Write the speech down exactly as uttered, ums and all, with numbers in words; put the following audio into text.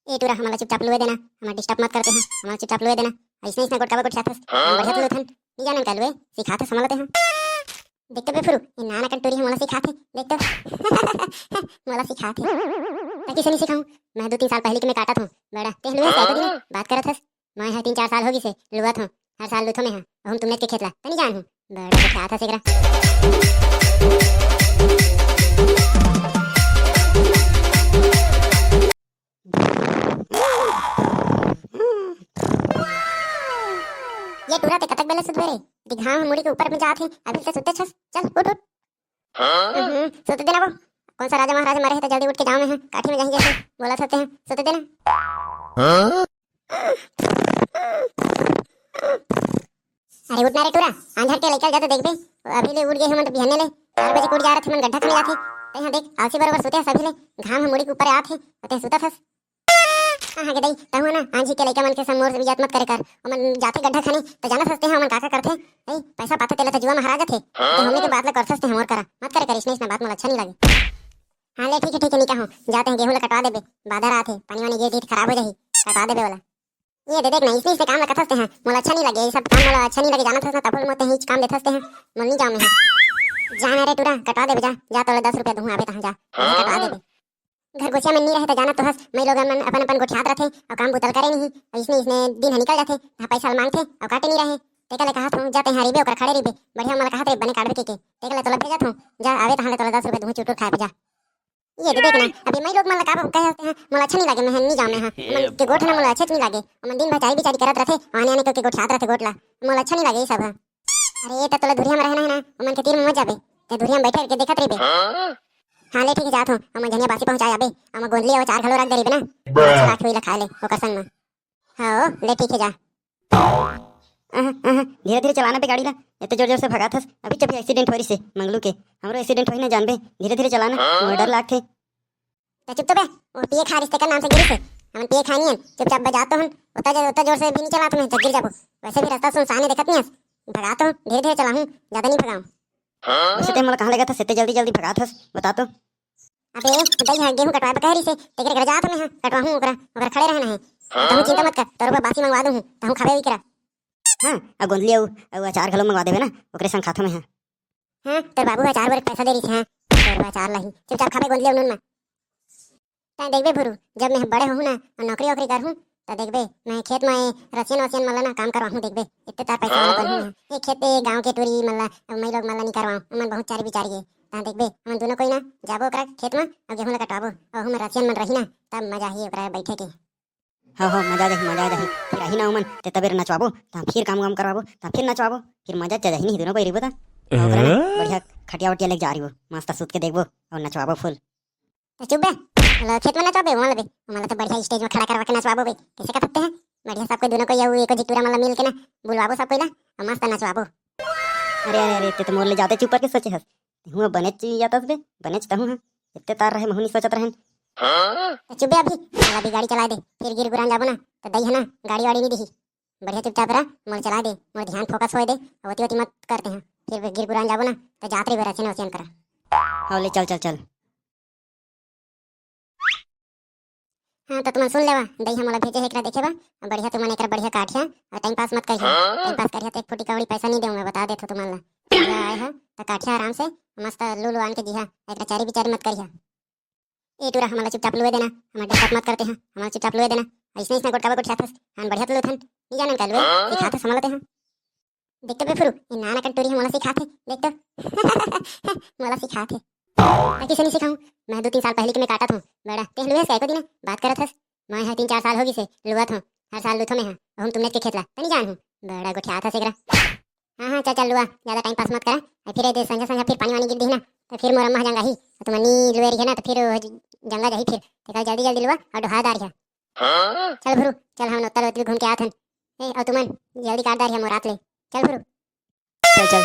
ए टूरा, हमला चुपचाप लुए देना, हमला डिस्टर्ब मत करते हैं, हमला चुपचाप लुए देना। अइसने अइसने गोठियाबे गोठियाथस, हम बढ़िया तो लुथन, नहीं जानन का लुए, सिखाथस हमला तेहा। देख तो बे फुरू, ये नाना कन टूरी ह मोला सिखाथे, देख तो। मोला सिखाथे। त कइसे नहीं सिखाऊं? मैं दू तीन साल पहले के मैं काटत हूँ। बड़ा तेह लुए साइको दिन बात करत हस। मैं ह तीन चार साल हो गिसे लुअत हूँ, हर साल लुथो मैं ह। हम तुमने के खेतला तनी जान हूँ। बड़ा गोठियाथस एकरा। ये टूरा ते कतक बेले सुतबे रे? एती घाम ह मुड़ी के ऊपर में जात हे, अभी से सुते छस। चल उठ उठ। हम्म, सुते देना वो। कौन सा राजा महाराजा मरे हे त जल्दी उठ के जाओ में ह, काठी में जाही जैसे बोलत होते हैं, सुते देना। अरे उठ ना रे टूरा, आंझर के लइका ल जा तो देखबे, अभी ले उठ गए हे मन तो बिहने ले चार बजे के उठ जा रहे थे, मन गड्ढा खने जाथे। तैं ह देख, आलसी बरोबर सुते हस अभी ले, घाम ह मुड़ी के ऊपर आत हे, तैं सुतत हस। हाँ, हाँ, के दई, तहु ना, आंझी के लइका मन के संग मोर इज्जत मत करे कर। ओमन जाथे गड्ढा खने, त जानत हस तें ह ओमन का का करथे। ए, पैसा पाथे तेला त जुआ म हरा जाथे। ते हमनी के बात ल करथस तें ह मोर करा। मत करे कर, अइसने अइसने बात मोला अच्छा नहीं लगे। हाँ, ले, ठीक हे, ठीक हे, नहीं कहूँ। जा तें ह गेहूं ल कटवा देबे। बादर आथे, पानी वानी गिर दिही त खराब हो जाही। कटवा देबे ओला। ये दे देख ना, अइसने अइसने काम ल कथस तें ह। मोला अच्छा नहीं लगे, ये सब काम मोला अच्छा नहीं लगे, जानत हस ना, तभो ले मोर तें ह इच काम देथस तें ह। मोला नहीं जाओ में ह। जा ना रे टूरा, कटवा देबे जा। जा तोला दस रुपया दूहूं, आबे तहाँ जा। कटवा देबे। घर गोसिया में नी रहे त जानत तो हस, माई लोगन मन अपन अपन गोठियात रथे, अउ काम बुतल करे नहीं, अउ इसने इसने दिन ह निकल जाथे, तहाँ पैसा ल मांगथे, अउ काटे नी रहे। तेकर ले कहत हूँ, जा तेंहा रहिबे, ओकरा खड़े रहिबे, बढ़िया मोला कहत रहे, बने काटबे के के। तेकर ले तोला भेजत हूँ, जा आवे तहाँ ले तोला दस रुपया दूहूं चुटुर खाए बर जा। ये दे देख ना, अभी माई लोग मन ला का कहे हस तेंहा, मोला अच्छा नी लागे, मैं नी जाओ मैं ह। ओमन के गोठ ना मोला अच्छा नी लागे, ओमन दिन भर चारी बिचारी करत रथे, आने आने के गोठियात रथे गोठ ला, मोला अच्छा नी लागे ये सब ह। अरे, त तोला दुरिहा म रहना हे ना, ओमन के तीर म मत जाबे, ते दुरिहा म बइठे के देखत रहिबे। हाँ, ले ठीक हे, जात हूँ। ओमन झनिया बासी पहुँचा जाबे, ओमा गोंदली अउ अचार घलो रख दे रहिबे ना। अच्छा लागथे ओइला खाए ले, ओकर संग म। हाँ, ओ, ले ठीक हे, जा। अह, अह, धीरे धीरे चलाना बे गाड़ी ला, एते जोर जोर से भगात हस, अभी जब एक्सीडेंट हो रहिसे मंगलू के, हमरो एक्सीडेंट होही ना जानबे, धीरे धीरे चलाना, मोला डर लागथे। त चुप तो बे, वो पिए खा रिस तेकर नाम से गिरिस हे। हमन पिए खा नहीं हन, चुपचाप बजात तो हन। ओता ज-, ओता जोर से भी नहीं चलात हन, त गिर जाबो। वैसे भी रास्ता सुनसान हे, देखत नहीं हस। भगात हूँ, धीरे धीरे चलाहूँ, ज्यादा नहीं भगाऊँ। वैसे ते मोला कहाँ लेगत हस, एते जल्दी जल्दी भगात हस, बता तो। अबे, दई ह गेहूं कटवाए बर कह रिस हे, तेकरे घर जात हूँ मैं ह, कटवाहूँ ओकरा, ओकरा खड़े रहना हे। तहूँ चिंता मत कर, तोर बर बासी मंगवा दूँ, तहूँ खाबे वही करा। हाँ, अउ गोंदली अउ, अउ अचार घलो मंगवा देबे ना, ओकरे संग खाथों मैं ह। हाँ, तोर बाबू ह अचार बर पैसा दे रिस हे, हाँ, तोर बर अचार लाही, चुपचाप खाबे गोंदली अउ नून म। तैं देखबे भुरू, जब मैं बड़े होहूँ ना, अउ नौकरी वोकरी करहूँ, त देखबे, मैं खेत म ए रसियन वसियन मन ला ना काम करवाहूँ, देखबे, एते तार पैसा वाला करहूँ मैं। ये खेत ए गाँव के टूरी मन ला, अउ माई लोग मन ला नी करवाऊँ, ओमन बहुत चारी बिचारी हे। तहाँ देखबे, हमन दूनों कोई ना जाबो ओकरा खेत म, अउ गेहूं ला कटवाबो, अउ ओहू म रसियन मन रही ना, तब मजा आही ओकरा बैठे के। हाँ, हाँ, मजा आ जाही, मजा आ जाही। फिर आही ना ओमन, ते तबेर नचवाबो, तहाँ फिर काम वाम करवाबो, तहाँ फिर नचवाबो, फिर मजा आ जाही नहीं, दूनों कोई रहिबो त। हाँ, ओकरा ना, बढ़िया खटिया वटिया लेके जा रहिबो, मस्त सुत के देखबो, अउ नचवाबो फुल। त चुप बे, ओला खेत में नचवाबे, ओमन ला बे, ओमन ला तो बढ़िया स्टेज में खड़ा करवा के नचवाबो बे। कइसे कर सकते हैं? बढ़िया सब कोई दूनों कोई अउ एको झिक टूरा मन ला मिल के ना, बुलवाबो सब कोई ला, अउ मस्त नचवाबो। अरे, अरे, अरे, ते तो मोर ले जाते चुप करके सोचे हस। हुआ बनेच जातस बे, बनेच तहूँ ह। एते तार रहे, महू नी सोचत रहेन। त चुप बे अभी, ओला अभी गाड़ी चलाए दे, फिर गिर गुरान जाबो ना, त दई ह ना, गाड़ी वाड़ी नी दिही। बढ़िया चुपचाप रह, मोर चलाए दे, मोर ध्यान फोकस होए दे, अउ ओती ओती मत करते हैं। फिर गिर गुरान जाबो ना, त जात रहिबे रसियन वसियन करा। हाँ, ले चल, चल, चल। हाँ, त तुमन सुन लेवा, दई ह मोला भेजे हे एकरा देखे बर। अब बढ़िया तुमन एकरा बढ़िया काटिहा, अउ टाइम पास मत करिहा। टाइम पास करिहा त एक फुटी कौड़ी पैसा नहीं देहूँ मैं, बता देथों तुमन ला। बढ़िया आए ह, त काटिहा आराम से, मस्त लू लू आन के जिहा, एकरा चारी बिचारी मत करिहा। ए टूरा, हमला चुपचाप लुए देना, हमला डिस्टर्ब मत करते हैं, हमला चुपचाप लुए देना। अइसने अइसने गोठियाबे गोठियाथस, हमन बढ़िया तो लुथन, नहीं जानन का लुए, सिखाथस हमला तेहा। देख तो बे फुरू, ये नान अकन टूरी ह मोला सिखाथे, देख तो। मोला सिखाथे। त कइसे नहीं सिखाऊं? मैं दू तीन साल पहले के मैं काटत हूँ। बड़ा, तेह लुएस का एको दिन बात करत हस? मैं ह तीन चार साल हो गिसे लुअत हूँ। हर साल लुथो मैं ह। ओहू म तुमनेच के खेत ला। त नहीं जान हूँ। बड़ा गोठियाथस एकरा। हाँ, हाँ, चल, चल लुआ। ज्यादा टाइम पास मत करा। अउ फिर ए दे संझा संझा फिर पानी वानी गिर दिही ना, त फिर मोर अम्मा ह जंगाही। अउ तुमन नी लुए रहिहा ना, त फिर वो ज-, जंगा जाही फिर। तेकर जल्दी जल्दी लुआ अउ डोहा दारिहा। चल भुरू, चल हमन ओत्ता ले ओती घूम के आत हन। ए, अउ तुमन जल्दी काट दारिहा मोर आत ले। चल भुरू। चल, चल।